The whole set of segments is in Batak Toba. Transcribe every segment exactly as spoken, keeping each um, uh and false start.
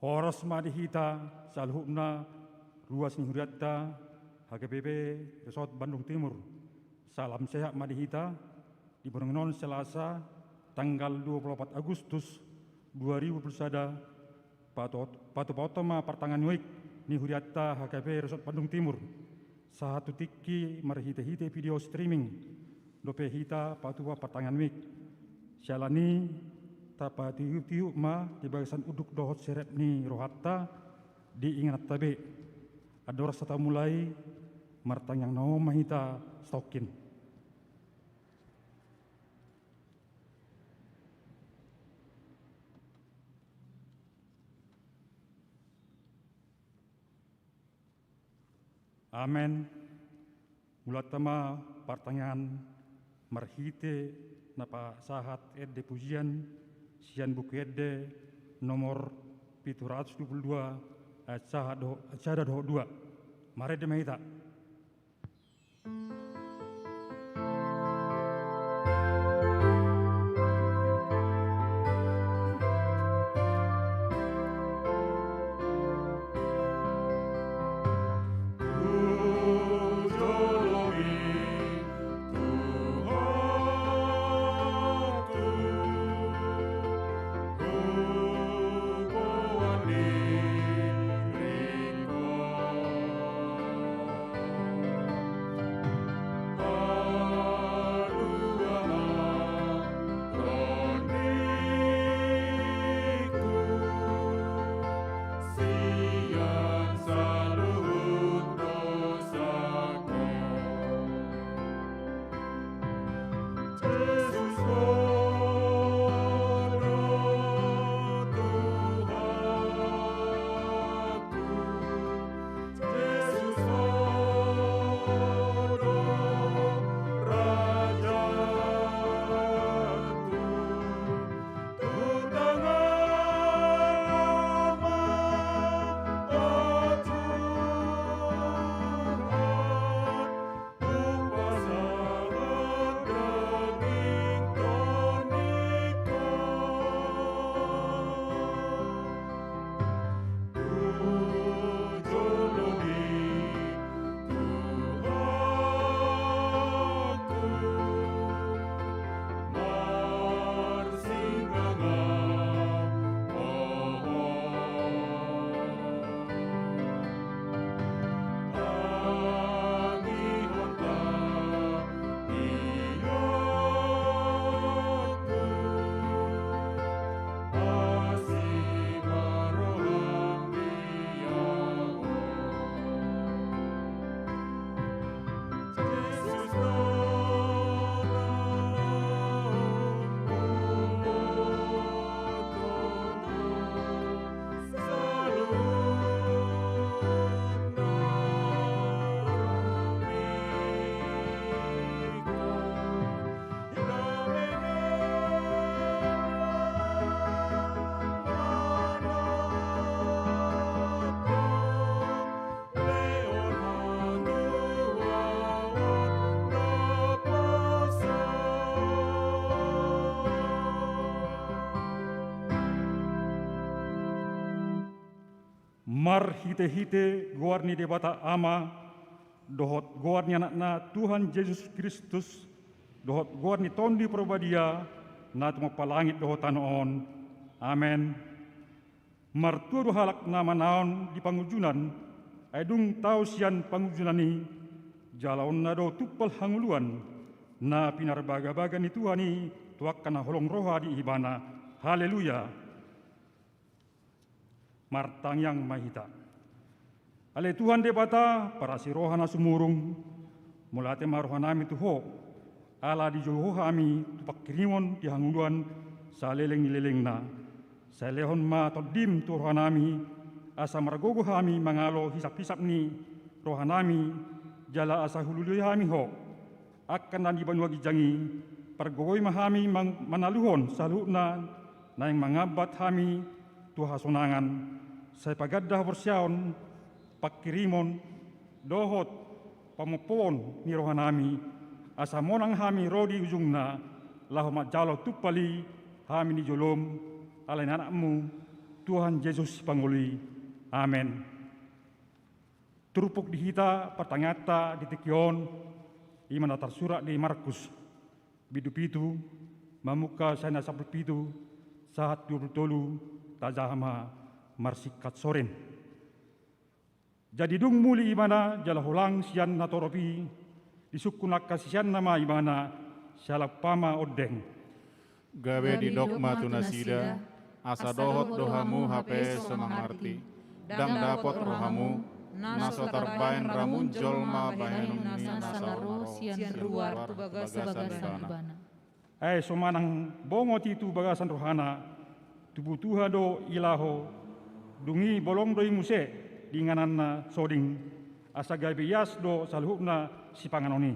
Horas ma di hita saluhutna ruas ni hurianta H K B P Resort Bandung Timur. Salam sehat ma di hita di borngin on Selasa tanggal dua puluh opat Agustus dua ribu dua puluh sada. Patot-, patupaonta ma partangiangan ni hurianta H K B P Resort Bandung Timur. Sahat tu tingki marhitehite video streaming dope hita patupa partangiangan. Siala ni i tapatihuptihup ma di bagasan unduk dohot serep ni rohanta di ingananta be. Andorang so tamulai, martangiang na on ma hita satongkin. Amen. Mulanta ma partangiangan marhite na pasahat ende pujian sian Buku Ende nomor pitu ratus dua puluh dua, ayat sada dohot, ayat sada dohot dua. Marende ma hita. Marhitehite goar ni Debata Ama, dohot goar ni Anakna Tuhan Jesus Kristus, dohot goar ni Tondi Parbadia, na tumompa langit dohot tano on. Amen. Martua do halak na manaon di pangunjunan, ai dung tao sian pangunjunan i, jaloonna do tumpal hangoluan, na pinarbagabaga ni Tuhan i tu angka na holong roha di Ibana. Haleluya. Martangiang ma hita. Ale Tuhan Debata, parasi roha na sumurung, mauliate ma rohanami tu Ho, ala dijou Ho hami tu pangkirimon di hangoluan saleleng ni lelengna. Sai lehon ma Tondim tu rohanami, asa margogo hami mangalo hisaphisap ni rohanami, jala asa hulului hami Ho. Angka na di banua ginjang i, pargogoi ma hami mang-, manaluhon saluhutna naeng mangambat hami tu hasonangan, sai paganda haporseaon, pangkirimon, dohot pamompoon ni rohanami, asa monang hami ro di ujungna, laho manjalo tumpal i hami di jolom, ala ni Anakmu, Tuhan Jesus Sipangolu i. Amen. Turpuk di hita partangiangta di tingki on, i ma na tarsurat di Markus, bindu pitu, mamungka sian ayat sampulu pitu sahat dua pulu tolu, tajaha ma marsingkat sorin. Jadi dung muli ibana jala holang sian natorop i, disungkun angka siseanna ma ibana siala umpama ondeng. Gabe didok ma tu nasida, asa dohot do hamu hape so mangarti. Ndang dapot rohamu, na so tarbaen ramun jolma bahenon ni na so na ro sian ruar tu bagasan ibana. Ai so manang bongot i tu bagasan rohana, tubu tuha do ilaho, dung i bolong do i muse di ingananna soding, asa gabe ias do saluhutna sipanganon i.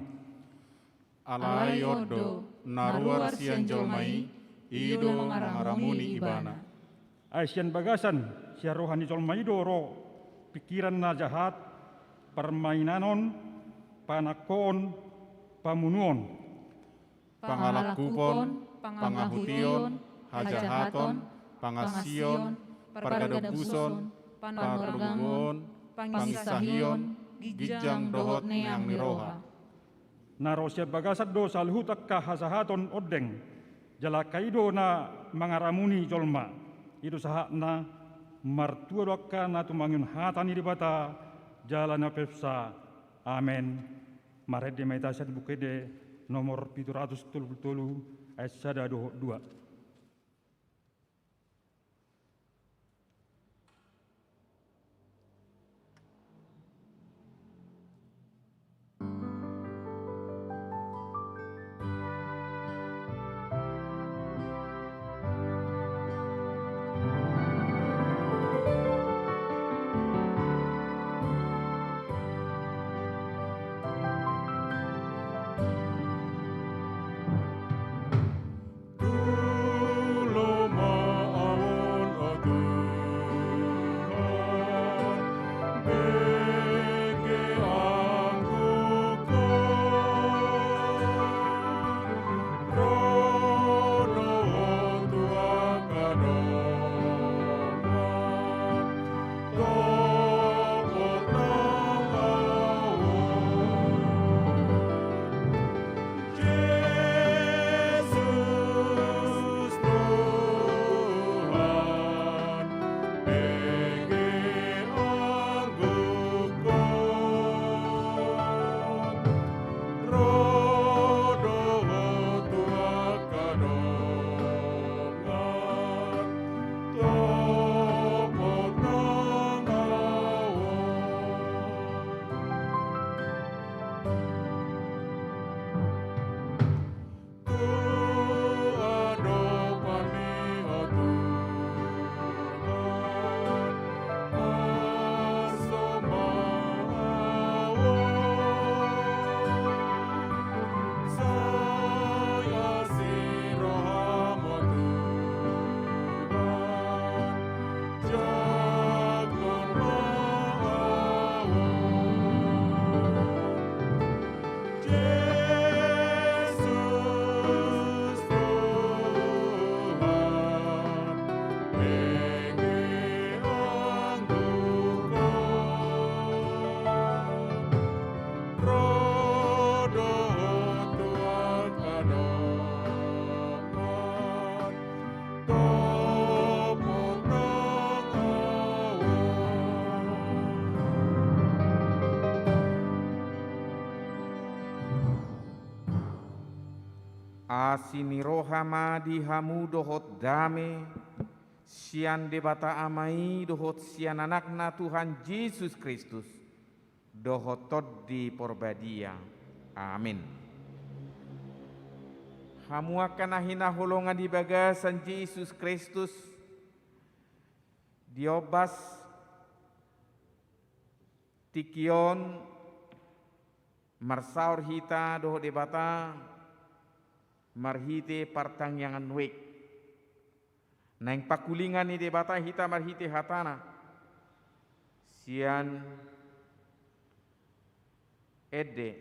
Alai on do, na ruar sian jolma i, i do mangaramuni ibana. Ai sian bagasan sian roha ni jolma i do ro pingkiran na jahat, parmainanon, panangkoon, pamunuon, pangalangkupon, pangahution, hajahaton, pangansion, pargadombuson, parluguon, pangisahion, ginjang dohot neang ni roha. Na ro sian bagasan do saluhut angka hajahaton ondeng, jala angka i do na mangaramuni jolma. I do sahatna, martua do angka na tumangihon hata ni Debata jala na pepsa. Amen. Marende ma hita sian Buku Ende nomor pitu ratus tolu pulu tolu, ayat sada dohot dua. Asi ni roha ma di hamu dohot dame, sian Debata Ama i dohot sian Anakna Tuhan Jesus Kristus, dohot Tondi Porbadia. Amen. Hamu angka na hinaholongan di bagasan Jesus Kristus, di ombas tingki on marsaor hita dohot Debata marhite partangiangan nuaeng. Naeng pangkulingan ni Debata hita marhite hatana. Sian Ende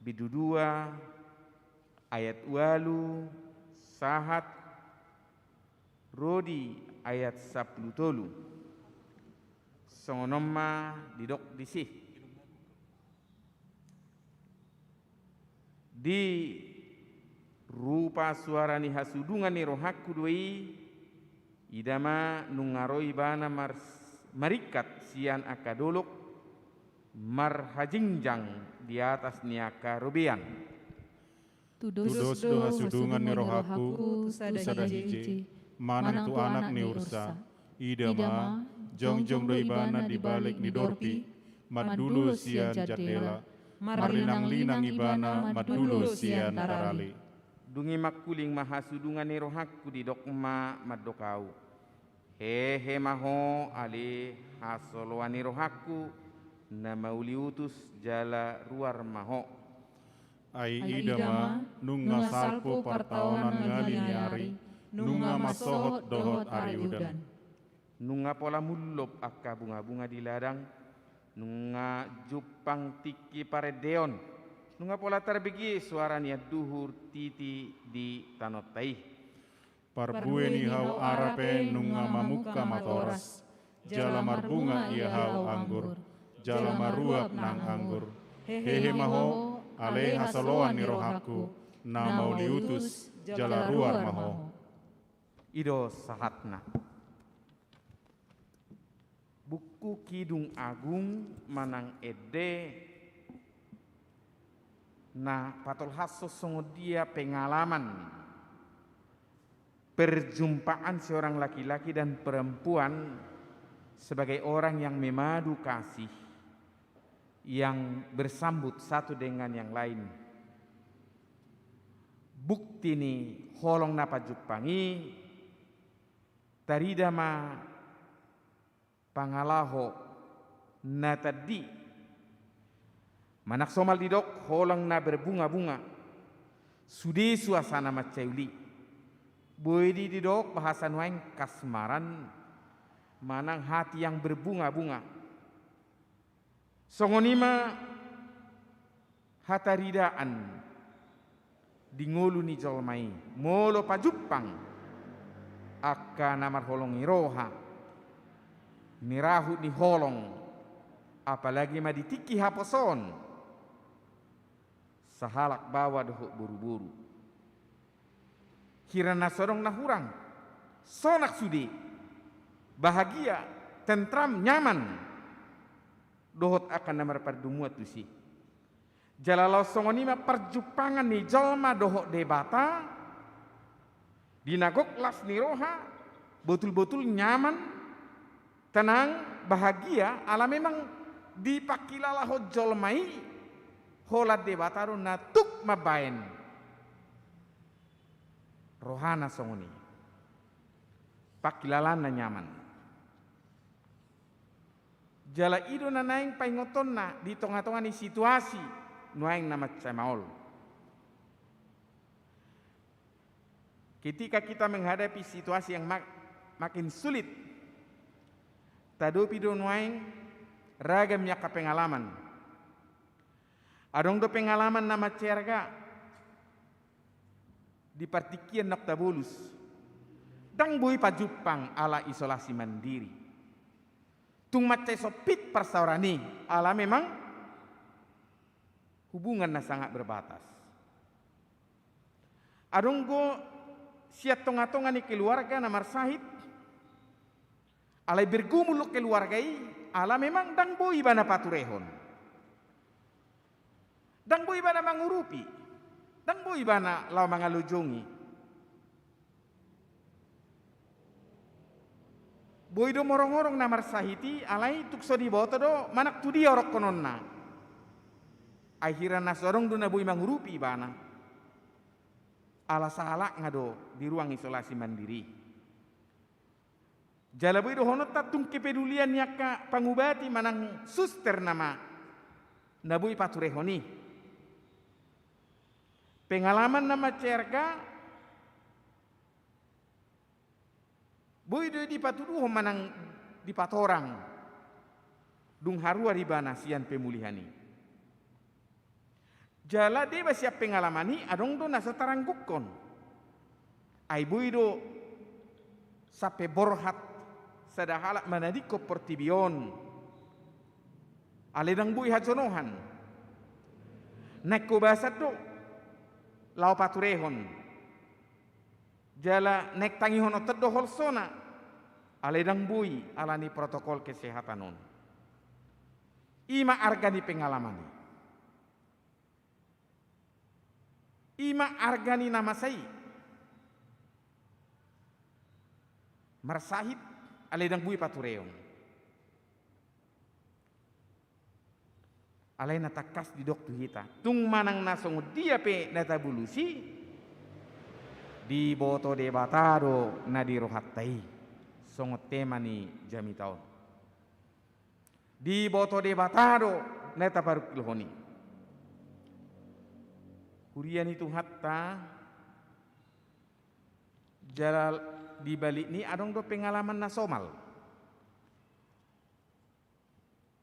bindu dua ayat ualu sahat Ro di ayat sampulu tolu. Songon on ma didok disi. Di rupa suara ni hasudungan ni rohangku do i, ida ma nunga ro ibana mar-, maringkat sian angka dolok marhajingjang di atas ni angka robean. Tudos do hasudungan ni rohangku tu sada hiji, manang tu anak ni ursa. Ida ma, jongjong do ibana di balik ni dorpi, mandulo sian jandela, marlinanglinang ibana mandulo sian tarali. Dung i mangkuling ma hasudungan ni rohangku, didok ma mandok ahu: Hehe ma ho, ale hasoloan ni rohangku, na mauliutus jala ruar ma ho. Ai ida ma, nunga salpu partaonan ngali ni ari, nunga masohot dohot ari udan. Nunga pola mullop angka bungabunga di ladang, nunga jumpang tingki parendeon, nunga pola tarbege suara ni anduhur titi di tanonta i. Parbue ni hau ara pe nunga mamungka matoras, jala marbunga ia hau anggur, jala maruap nang anggur. Hehe ma ho, ale hasoloan ni rohangku, na mauliutus jala ruar ma ho. I do sahatna. Buku Kidung Agung manang ende na patolhashon songon dia pengalaman perjumpaan seorang laki-laki dan perempuan sebagai orang yang memadu kasih, yang bersambut satu dengan yang lain. Bukti ni holong na pajumpang i, tarida ma pangalaho na tandi. Manang somal didok holong na berbunga-bunga. Sude suasana mansai uli. Boi di didok bahasa nuaeng kasmaran, manang hati yang berbunga-bunga. Songon i ma hataridaan di ngolu ni jolma i, molo pajumpang angka na marholong ni roha, ni rahut ni holong, apalagi ma di tingki haposoon, sahalak baoa dohot boruboru. Hira na so adong na hurang, sonang sude, bahagia, tentram, nyaman, dohot angka na marpardomuan tusi. Jala laos songon i ma parjumpangan ni jolma dohot Debata, di na gok las ni roha, botul-botul nyaman, tenang, bahagia, ala memang dipangkilalahon jolma i, holan Debata do na tuk mambaen rohana songon i. Pangkilalaanna nyaman. Jala i do na naeng paingotonna di tonga-tonga ni situasi nuaeng na mansai maol. Ketika kita menghadapi situasi yang mak-, makin sulit, tadopi do nuaeng ragam ni angka pengalaman. Adong do pengalaman na mansai arga di partingkian naung tabolus. Ndang boi pajumpang ala isolasi mandiri. Tung mansai sompit parsaoran i, ala memang hubungan na sangat berbatas. Adong do sian tonga-tonga ni keluarga na marsahit, alai bergumul do keluarga i, ala memang ndang boi ibana paturehon. Ndang boi ibana mangurupi, ndang boi ibana laho mangalojongi. Boi do morong-orong na marsahit i, alai tung so diboto do manang tu dia orongkononna. Ai hira na so adong do na boi mangurupi ibana. Ala sahalakna do di ruang isolasi mandiri. Jala boi dohononta tung kepedulian ni angka pangubati manang suster nama na boi paturehon i. Pengalaman na mansai arga, boi do i dipatuduhon manang dipatorang dung haruar ibana sian pemulihan i. Jala deba sian pengalaman i adong do na so taranggungkon. Ai boi do Sampe borhat sada halak manadingkon portibi on. Alai ndang boi hajonohan. Naeng hobasan do laho paturehon. Jala naeng tangihononta do holsona. Alai ndang boi ala ni protokol kesehatan on. I ma arga ni pengalaman i. I ma arga ni na masa i. Marsahit, alai ndang boi paturehon. Alai na tangkas didok tu hita, tung manang na songon dia pe na tabulusi, diboto Debata do na di rohanta i. Songon tema ni jamita on. Diboto Debata do na taparungkilhon i. Huria ni Tuhanta, jala di balik ni i adong do pengalaman na somal.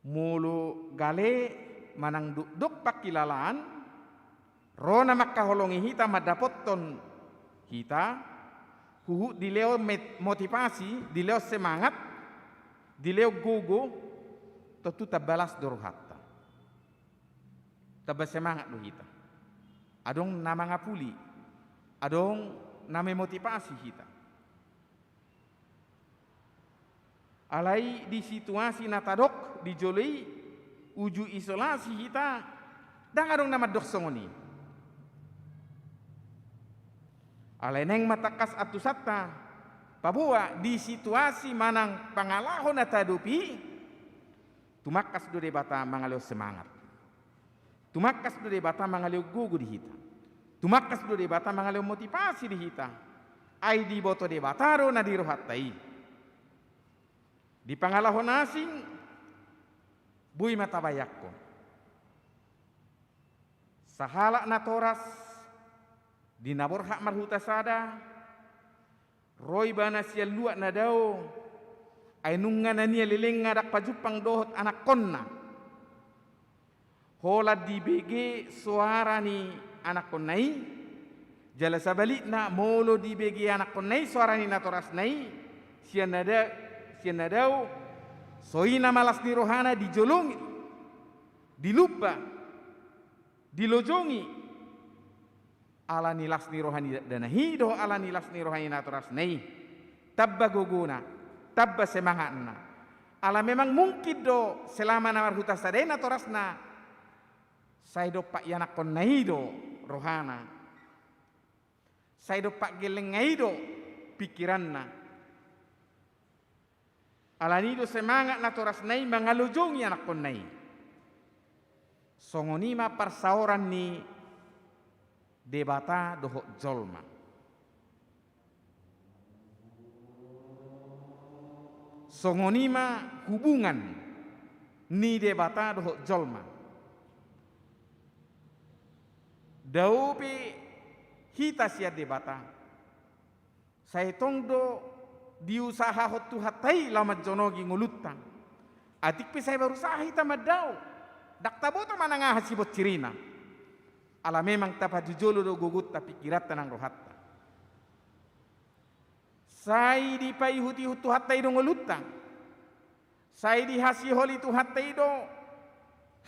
Molo gale manang dokdok pangkilalaan, ro na mangkaholongi hita mandapothon hita, huhut dilehon met-, motivasi, dilehon semangat, dilehon gogo, tontu tamba las do rohanta. Tamba semangat do hita. Adong na mangapuli, adong na memotivasi hita. Alai di situasi na tadok di jolo i, uju isolasi hita, ndang adong na mandok songon i. Alai naeng ma tangkas antusanta paboa di situasi manang pangalaho na tahadopi, tumangkas do Debata mangalehon semangat. Tumangkas do Debata mangalehon gogo di hita. Tumangkas do Debata mangalehon motivasi di hita. Ai diboto Debata do na di rohanta i. Di pangalaho na asing, boi ma tabayangkon. Sahalak natoras, di na borhat marhuta sada, ro ibana sian luat na dao, ai nunga na nian lelengna ndang pajumpang dohot anakkonna. Holan dibege soara ni anakkonna i, jala sabalikna, molo dibege anakkonna i soara ni natorasna i, sian na da-, sian na dao, songon i ma las ni rohana dijolongi, dilumba, dilojongi. Ala ni las ni roha ni dakdanak i dohot ala ni las ni roha ni natorasna i. Tamba gogona, tamba semangatna. Ala memang mungkin do selama na marhuta sada i natorasna, sai dompak ianakkonna i do rohana. Sai dompak gellengna i do pingkiranna. Ala ni i do semangat natorasna i mangalojongi anakkonna i. Songon i ma parsaoran ni Debata dohot jolma. Songon i ma hubungan ni Debata dohot jolma. Dao pe hita sian Debata. Sai tong do diusahahon Tuhanta i laho manjonogi ngolunta. Atik pe sai berusaha hita mandao, ndang taboto manang aha sibonsirina. Ala memang tapatujolo do gogonta, pingkiranta nang rohanta. Sai dipaihutihut Tuhanta i do ngolunta. Sai dihasiholi Tuhanta i do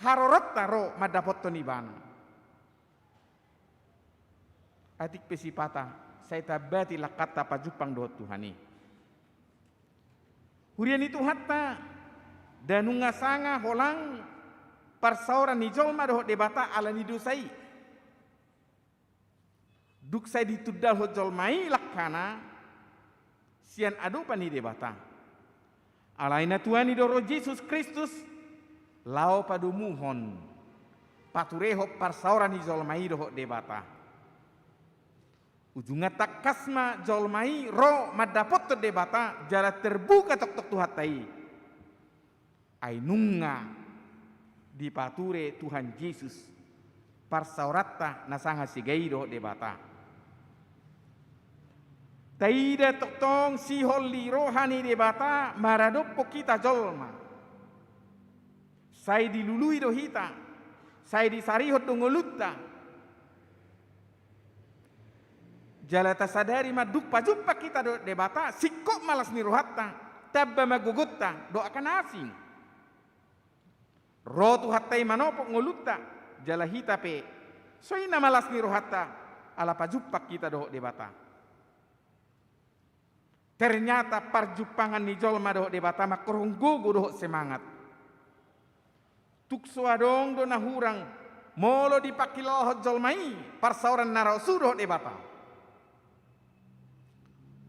haroronta ro mandapothon Ibana. Atik pe sipata, sai tambati langkanta pajumpang dohot Tuhan i. Huria ni Tuhanta, nda nunga sanga holan parsaoran ni jolma dohot Debata ala ni dosa i. Dung sai ditundalhon jolma i langkana sian adopan ni Debata. Alai na tuani do roh Jesus Kristus laho padomuhon, paturehon parsaoran ni jolma i dohot Debata. Ujungna tangkas ma jolma i ro mandapothon Debata jala terbuka tongtong Tuhanta i. Ai nunga dipature Tuhan Jesus parsaoranta na sanga sega i dohot Debata. Taida tongtong sihol ni roha ni Debata maradophon hita jolma. Sai dilului do hita, sai disarihon do ngolunta. Jala tasadari ma dung pajumpang hita dohot Debata, singkop ma las ni rohanta, tamba ma gogonta dohot angka na asing. Ro Tuhanta i manopot ngolunta, jala hita pe songon i ma las ni rohanta, ala pajumpang hita dohot Debata. Ternyata parjumpangan ni jolma dohot Debata manghorhon gogo dohot semangat. Tung so adong do na hurang, molo dipangkilalahon jolma i parsaoran na rosu dohot Debata.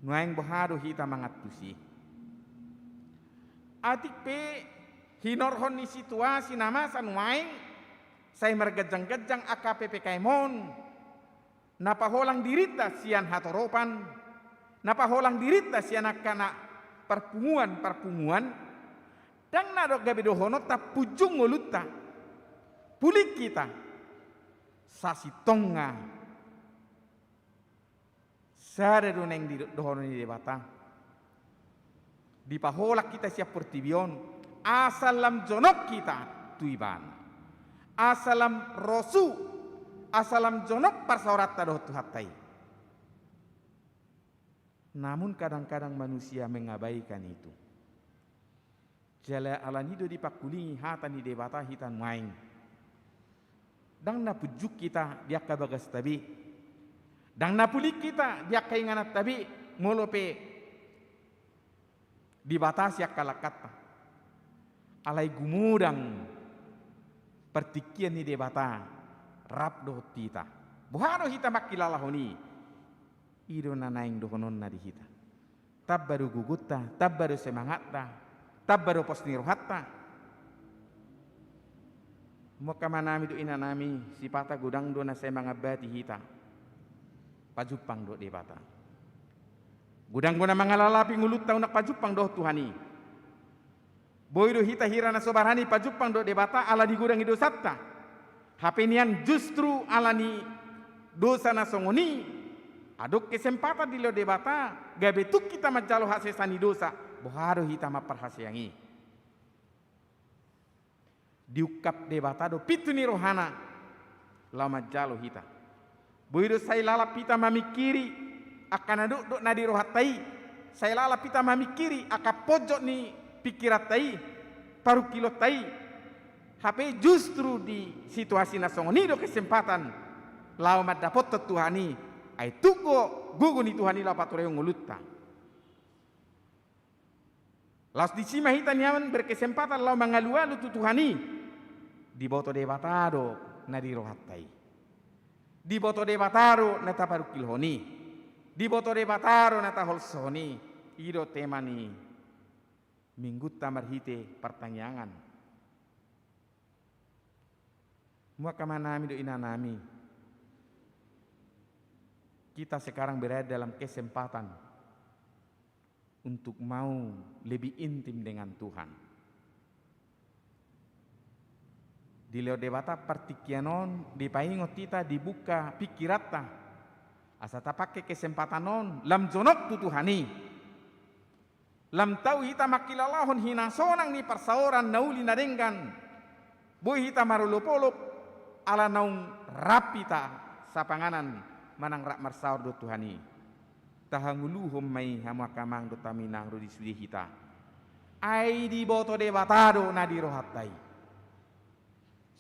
Nuaeng boha do hita mangantusi? Atik pe hinorhon ni situasi na masa nuaeng, sai marganjang-ganjang angka P P K M on, na paholang dirinta sian hatoropan, na paholang dirinta sian angka na parpunguan-parpunguan, ndang na do gabe dohononta punjung ngolunta, pulik hita, sasintongna. Sada do naeng di dohonon ni Debata. Dipaholang hita sian portibi on, asa lam jonok hita tu Ibana. Asa lam rosu, asa lam jonok parsaoranta dohot Tuhanta i. Namun kadang-kadang manusia mengabaikan itu. Jala ala ni i do dipangkulingi hata ni Debata hita nuaeng. Ndang na punjung hita di angka bagasta be. Ndang na pulik hita di angka ingananta be, molo pe dibatasi angka langkanta. Alai gumodang partingkian ni Debata rap dohot hita. Boha do hita mangkilalahon i? I do na naeng dohononna di hita. Tamba do gogonta, tamba do semangatta, tamba do pos ni rohanta. Hamu angka amanami dohot inanami, sipata godang do na sai mangambati hita pajumpang dohot Debata. Godang do na mangalalapi ngolunta unang pajumpang dohot Tuhan i. Boi do hita hira na so barani pajumpang dohot Debata ala digodangi dosanta. Hape nian justru ala ni dosa na songon i, adong kesempatan dilehon Debata, gabe tung hita manjalo hasesaan ni dosa, boha do hita mamparhaseang i. Diungkap Debata do pintu ni rohana, laho manjalo hita. Boi do sai lalap hita mamingkiri angka na dokdok na di rohanta i, sai lalap hita mamingkiri angka ponjot ni pingkiranta i, parungkilonta i. Hape justru di situasi na songon i do kesempatan laho mandapothon Tuhan i, ai tung do gogo ni Tuhan i laho paturehon ngolunta. Laos disi ma hita nian berkesempatan laho mangalualu tu Tuhan i. Diboto Debata do na di rohanta i. Diboto Debata do na taparungkilhon i. Diboto Debata do na taholsohon i. I do tema ni minggunta marhite partangiangan. Hamu angka amanami dohot inanami, kita sekarang berada dalam kesempatan untuk mau lebih intim dengan Tuhan. Dilehon Debata partingkian on, dipaingot hita, dibuka pingkiranta, asa tapangke kesempatan on lam jonok tu Tuhan i. Lam tau hita mangkilalahon hinasonang ni parsaoran na uli na denggan. Boi hita marolopolop ala naung rap hita sapanganan manang rap marsaor dohot Tuhan i. Tahangoluhon ma i hamu angka amang dohot hamu inang ro di sude hita. Ai diboto Debata do na di rohanta i.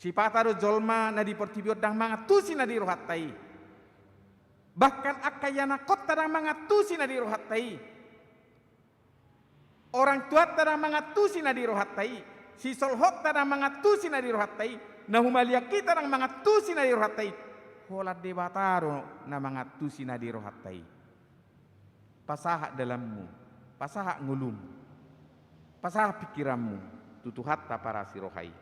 Sipata do jolma na di portibi on ndang mangantusi na di rohanta i. Bahkan angka ianakkonta ndang mangantusi na di rohanta i. Orang tuanta ndang mangantusi na di rohanta i. Sisolhotta ndang mangantusi na di rohanta i. Na humaliang hita ndang mangantusi na di rohanta i. Holan Debata do na mangantusi na di rohanta i. Pasahat dalanmu, pasahat ngolum, pasahat pingkiranmu tu Tuhanta parasi roha i.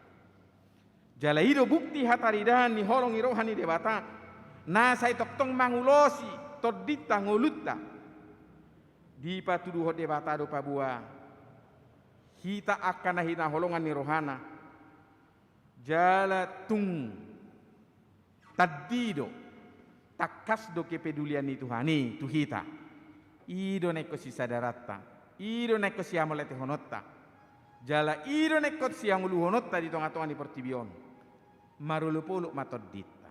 Jala i do bukti hataridaan ni holong ni roha ni Debata, na sai tongtong mangulosi tondinta ngolunta. Dipatuduhon Debata do paboa hita angka na hinaholongan ni rohana. Jala tung tandi do, tangkas do kepedulian ni Tuhan i tu hita. I do na ingkon sisadaranta, i do na ingkon sihamauliatehononta. Jala i do na ingkon sihangoluhononta di tongatonga ni portibi on. Marolopolop ma tondinta.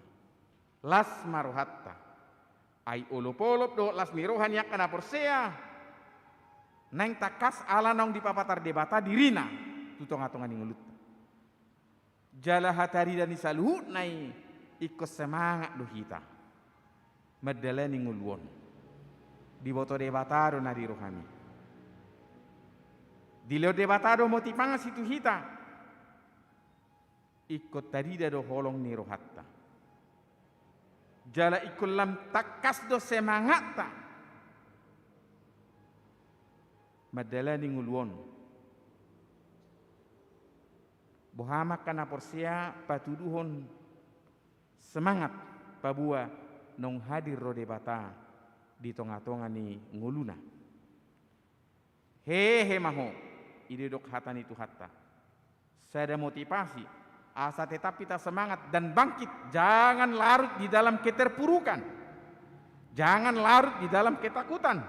Las ma rohanta. Ai olopolop dohot las ni roha ni angka na porsea naeng tangkas ala naung dipapatar Debata dirina tu tongatonga ni ngolunta. Jala hatarida ni saluhutna i ingkon semangat do hita mandalani ngolu on. Diboto Debata do na di rohami. Dilehon Debata do motivasi tu hita. Ingkon tarida do holong ni rohanta. Jala ingkon lam tangkas do semangatta mandalani ngolu on. Boha ma angka na porsea patuduhon semangat paboa naung hadir do Debata di tongatonga ni ngoluna. Hehe ma ho, i do didok hata ni Tuhanta. Sada motivasi, asa tetap hita semangat dan bangkit, jangan larut di dalam keterpurukan, jangan larut di dalam ketakutan,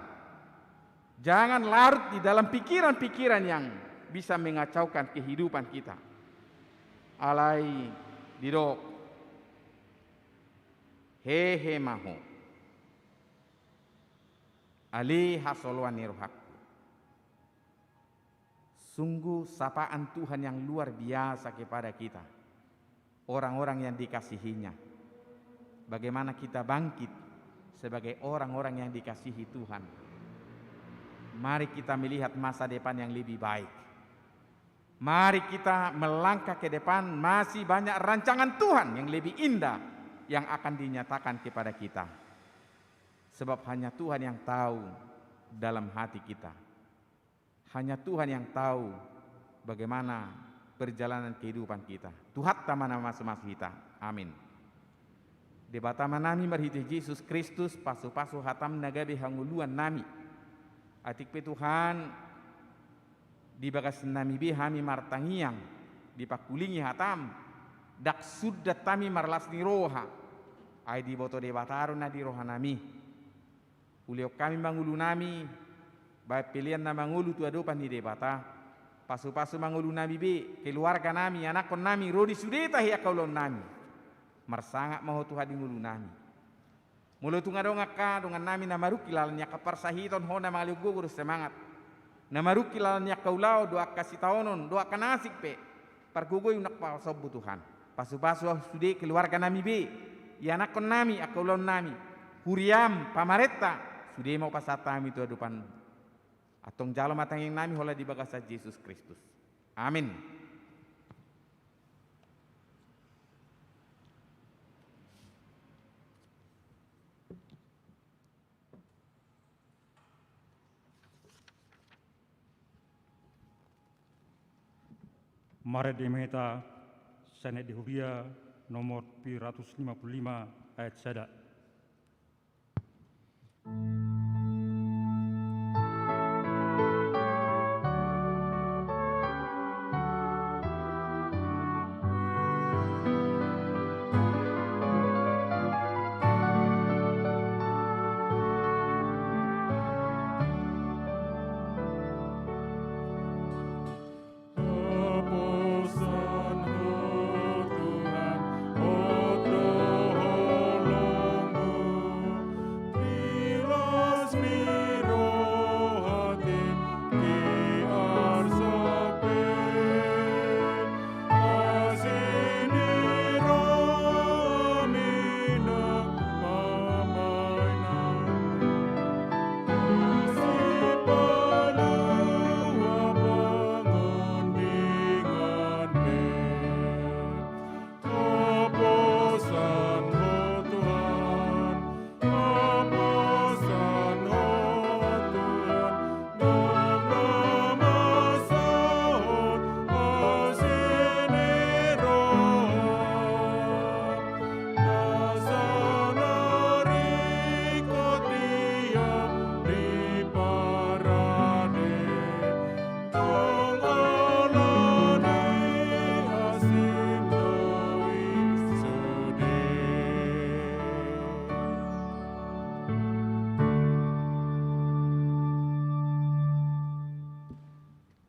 jangan larut di dalam pikiran-pikiran yang bisa mengacaukan kehidupan kita. Alai didok, hehe ma ho, ale hasoloan ni rohangku. Sungguh sapaan Tuhan yang luar biasa kepada kita, orang-orang yang dikasihi-Nya. Bagaimana kita bangkit sebagai orang-orang yang dikasihi Tuhan? Mari kita melihat masa depan yang lebih baik. Mari kita melangkah ke depan, masih banyak rancangan Tuhan yang lebih indah yang akan dinyatakan kepada kita. Sebab hanya Tuhan yang tahu dalam hati kita. Hanya Tuhan yang tahu bagaimana perjalanan kehidupan kita. Tuhanta ma na mamasu-masu hita. Amin. Debata Amanami, marhite Jesus Kristus, pasu-pasu hataM na gabe hangoluannami. Atik pe Tuhan, di bagasnami be hami martangiang, dipangkulingi hataM, ndang sundat hami marlas ni roha. Ai diboto Debata do na di rohanami. Ulehon hami ma ngolunami, bahen pelean na mangolu tu adopan ni Debata. Pasu-pasu ma ngolunami be, keluarganami, anakkonnami, ro di sude tahi angka ulaonnami. Marsangap ma Ho Tuhan di ngolunami. Molo tung adong angka dongannami na marungkil ala ni angka parsahiton, Ho na mangalehon gogo dohot semangat. Na marungkil ala ni angka ulaon dohot angka sitaonon dohot angka na asing pe. Pargogoi unang pasombu Tuhan. Pasu-pasu sude keluarganami be, ianakkonnami, angka ulaonnami, huriaM, pamarenta, sude ma hupasahat hami tu adopanMu. Antong jalo ma tangiangnami holan di bagasan Jesus Kristus. Amin. Marende ma hita sian Ende Huria nomor pir ratus lima puluh lima ayat sada.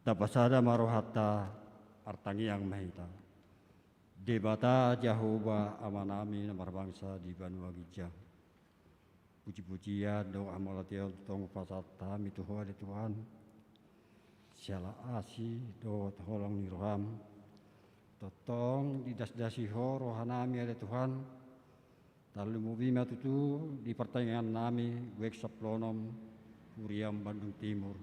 Tapasada ma rohanta, martangiang ma hita. Debata Jahowa Amanami na marbangsa di banua ginjang. Puji-pujian dohot hamauliateon tongtong hupasahat hami tu Ho ale Tuhan, siala asi dohot holong ni roham. Tongtong didasdasi Ho rohanami ale Tuhan. Tarlumobi ma tutu di partangiangan nami G W K sampulu onom Huriam Bandung Timur.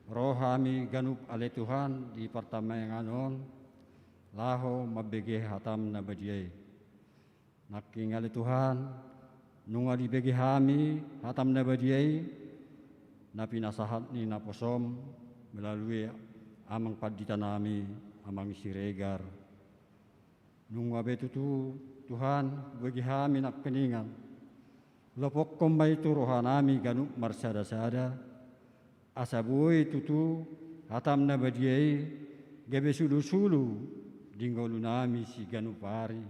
Ro hami ganup ale Tuhan di partangiangan on, laho mambege hatam na badia i. Nangkin ale Tuhan, nunga dibege hami hatam na badia i, na pinasahat ni naposom melalui amang pandita nami, Amang Siregar. Nunga be tutu, Tuhan, bege hami nangkiningan. Lopokkon ma i tu rohanami ganup marsada-sada, asa boi tutu hatam na badia i gabe sulu-sulu di ngolunami siganup ari.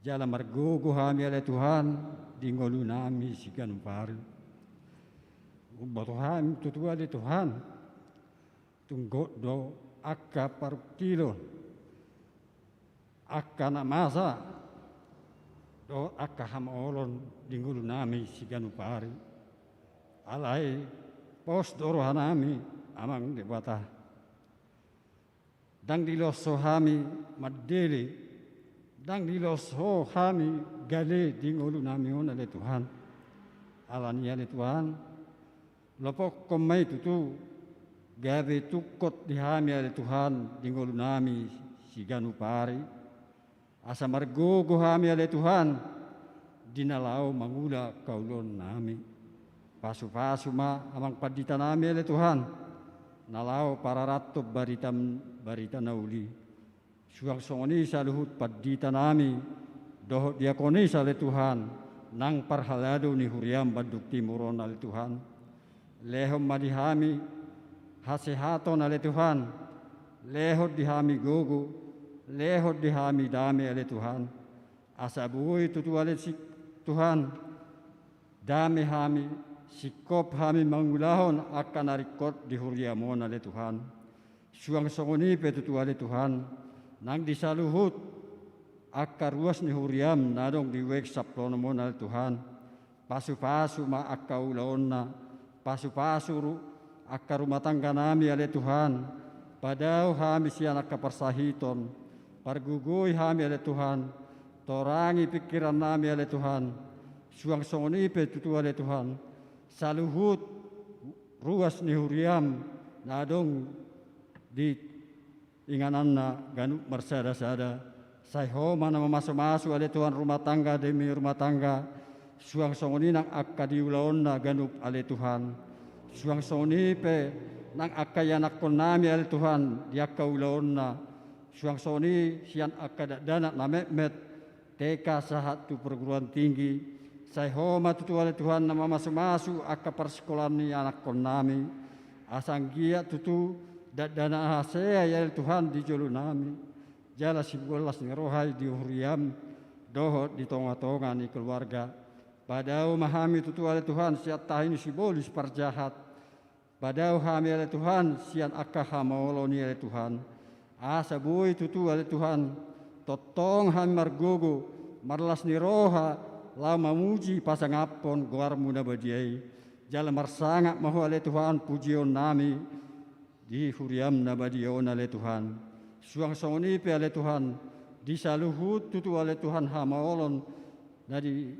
Jala margogo hami ale Tuhan di ngolunami siganup ari. Umboto hami tutu ale Tuhan, tung gok do angka parungkilon, angka na masa dohot angka hamaolon di ngolunami siganup ari. Alai pos do rohanami, Amang Debata. Ndang dilos Ho hami mandele, ndang dilos Ho hami gale di ngolunami on ale Tuhan. Alani i ale Tuhan, lopokkon ma i tutu gabe tungkot di hami ale Tuhan di ngolunami siganup ari. Asa margogo hami ale Tuhan di na laho mangula angka ulaonnami. Pasu-pasu ma amang pandita nami ale Tuhan, na laho pararathon barita, barita na uli. Suang songon i saluhut pandita nami dohot diakonis ale Tuhan, nang parhalado ni Huriam Bandung Timur on ale Tuhan. Lehon ma di hami hasehaton ale Tuhan, lehon di hami gogo, lehon di hami dame ale Tuhan. Asa boi tutu ale si-, Tuhan, dame hami, singkop hami mangulahon angka na ringkot di Huriam on ale Tuhan. Suang songon i pe tutu ale Tuhan, nang di saluhut angka ruas ni Huriam na adong di G W K sampulu onom on ale Tuhan. Pasu-pasu ma angka ulaonna, pasu-pasu ru-, angka rumah tangga nami ale Tuhan. Padao hami sian angka parsahiton, pargogoi hami ale Tuhan. Torangi pingkiran nami ale Tuhan. Suang songon i pe tutu ale Tuhan, saluhut ruas ni Huriam na adong di ingananna ganup marsada-sada. Sai Ho ma na mamasu-masu ale Tuhan rumah tangga demi rumah tangga. Suang songon i nang angka di ulaonna ganup ale Tuhan. Suang songon i pe nang angka ianakkon nami ale Tuhan di angka ulaonna. Suang songon i sian angka dakdanak na metmet, T K sahat tu perguruan tinggi. Sai Ho ma tutu ale Tuhan na mamasu-masu angka parsikolaan ni anakkon nami. Asa anggiat tutu dakdanak hasea i ale Tuhan di jolo nami. Jala sibolas ni roha i di Huriam dohot di tonga-tonga ni keluarga. Padao ma hami tutu ale Tuhan sian tahi ni sibolis parjahat. Padao hami ale Tuhan sian angka hamaolon i ale Tuhan. Asa boi tutu ale Tuhan, tongtong hami margogo, marlas ni roha, laho mamuji pasangaphon goarmu na badia i. Jala marsangap ma Ho ale Tuhan pujion nami di Huriam na badia on ale Tuhan. Suang songon i pe ale Tuhan, di saluhut tutu ale Tuhan hamaolon na di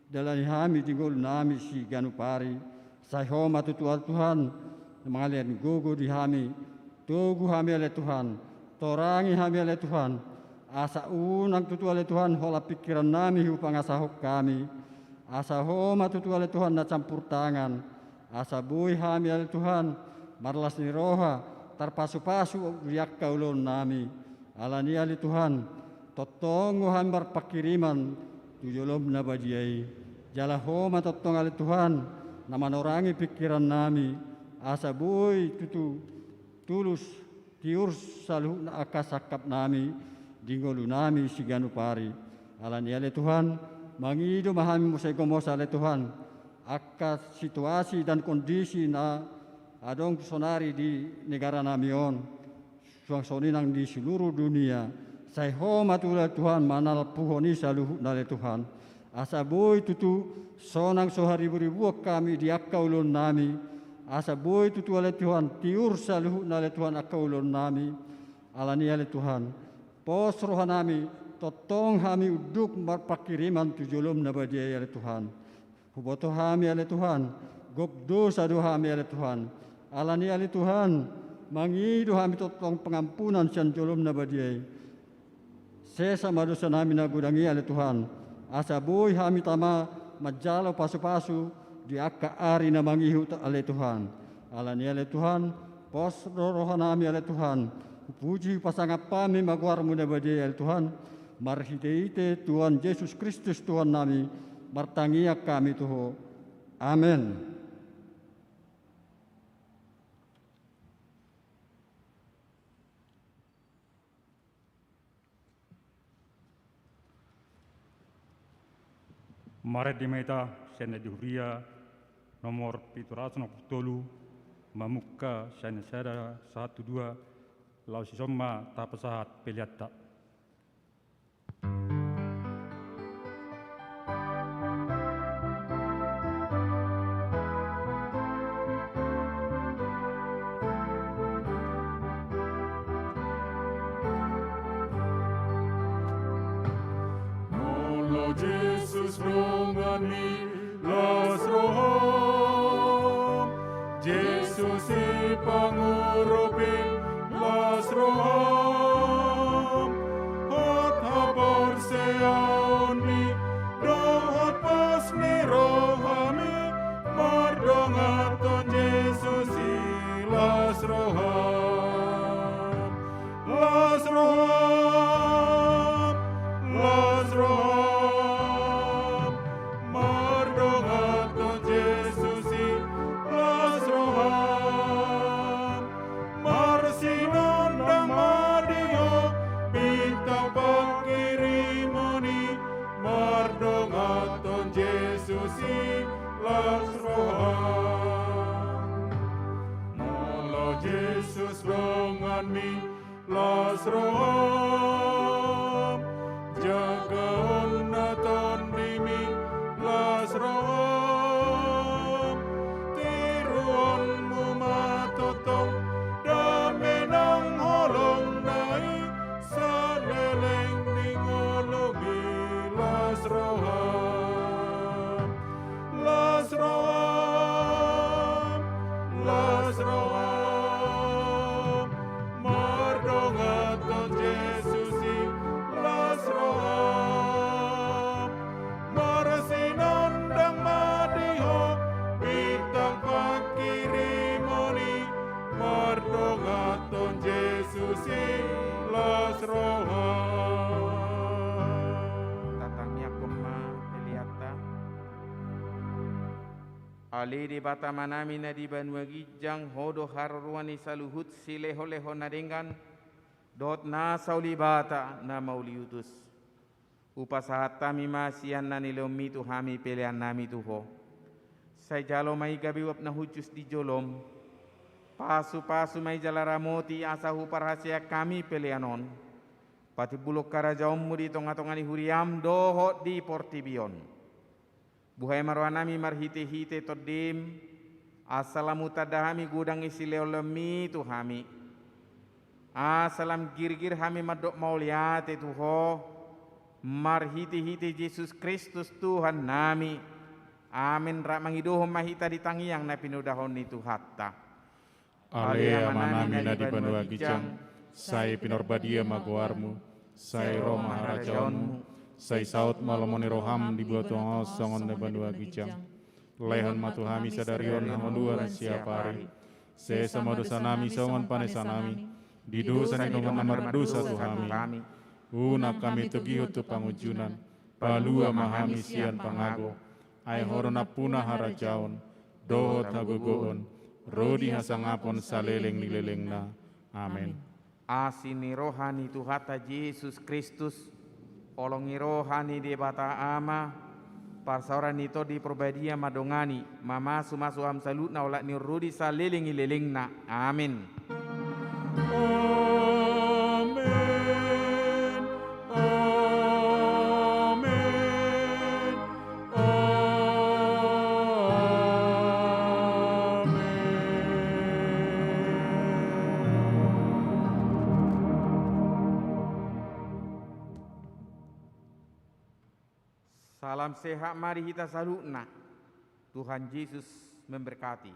dalani hami di ngolunami siganup ari. Sai Ho ma tutu ale Tuhan na mangalean gogo di hami. Togu hami ale Tuhan, torangi hami ale Tuhan. Asa unang tutu ale Tuhan holan pingkiran nami hupangasahon hami. Asa Ho ma tutu ale Tuhan na campur tangan. Asa boi hami ale Tuhan marlas ni roha, tarpasu-pasu di angka ulaon nami. Alani i ale Tuhan, tongtong do hami marpangkiriman tu jolom na badia i. Jala Ho ma tongtong ale Tuhan na manorangi pingkiran nami, asa boi tutu tulus tiur saluhutna angka sangkap nami di ngolunami siganup ari. Alani i ale Tuhan, mangido ma hami muse gomos ale Tuhan angka situasi dan kondisi na adong sonari di negara nami on. Suang songon i nang di seluruh dunia. Sai Ho ma tutu ale Tuhan manalpuhon i saluhutna ale Tuhan. Asa boi tutu sonang so hariburibuan hami di angka ulaonnami, asa boi tutu ale Tuhan tiur saluhutna ale Tuhan angka ulaonnami. Alani i ale Tuhan, pos rohanami, tongtong hami unduk marpanghirimon tu jolom na badia i ale Tuhan. Huboto hami ale Tuhan, gok dosa do hami ale Tuhan. Alani i ale Tuhan, mangido hami tongtong pangampunan sian jolom na badia i. Sesa ma dosanami na godang i ale Tuhan, asa boi hami tama manjalo pasupasu di angka ari na mangihut ale Tuhan. Alani i ale Tuhan, pos do rohanami ale Tuhan, hupuji pasangap hami ma goarmu na badia i ale Tuhan, marhitehite Tuhan Jesus Kristus Tuhannami, martangiang hami tu Ho. Amen. Marende ma hita sian na di huria nomor pitu ratus onom pulu tolu, mamungka sian na sada sahat tu dua, laos dison ma tapasahat peleanta. Molo Jesus donganmi, las roham. Jesus sipangurupi, las roham. Hot haporseaonmi dohot pos ni rohami, mardonganhon Jesus i, las roham. Las roham, las roham, mardonganhon Jesus i, las roham. Marsinondang ma di ho bintang panghirimon i, mardonganhon Jesus i, las roham. Molo Jesus donganmi, las roham. Jagaon na tondimi, las roham. Tiruonmu ma tongtong dame nang holongna i, saleleng ni ngolumi, las roham. Las roham, las roham, mardonganhon Jesus i, las roham. Marsinondang ma di ho bintang panghirimon i, mardonganhon Jesus i, las roham. Tatangianghon ma peleanta. Ale Debata Amanami na di banua ginjang, Ho do haroroan ni saluhut silehonlehon na denggan dohot na saulibata na mauliutus. Hupasahat hami ma sian na nilehonmi tu hami peleannami tu Ho. Sai jalo ma i gabe uap na hushus di jolom. Pasupasu ma i jala ramoti asa huparhaseang hami pelean on patimbulhon harajaonmu di tongatonga ni huriam dohot di portibi on. Buhai ma rohanami marhitehite Tondim, asa lam hutanda hami godang ni silehonlehonmi tu hami. Asa lam girgir hami mandok mauliate tu Ho, marhitehite Jesus Kristus Tuhannami. Amen. Rap mangidohon ma hita di tangiang na pinodahon ni Tuhanta. Ale Amanami na di banua ginjang, sai pinarbadia ma goarmu, sai ro ma harajaonmu, sai saut ma lomo ni roham di banua tonga on songon na banua ginjang. Lehon ma tu hami sadari on hangoluan siapari. Sesa ma dosanami songon panesanami di dosa ni dongan na mardosa tu hami. Unang hami togihon tu pangunjunan, palua ma hami sian pangago. Ai Ho do nampuna harajaon dohot hagogoon ro di hasangapon saleleng ni lelengna. Amen. Asi ni roha ni Tuhanta Jesus Kristus, holong ni roha ni Debata Ama, parsaoran ni Tondi Parbadia mandongani, mamasumasu hamu saluhutna olat ni on ro di saleleng ni lelengna. Amen. Amen. Amen. Salam sehat ma di hita saluhutna. Tuhan Yesus memberkati.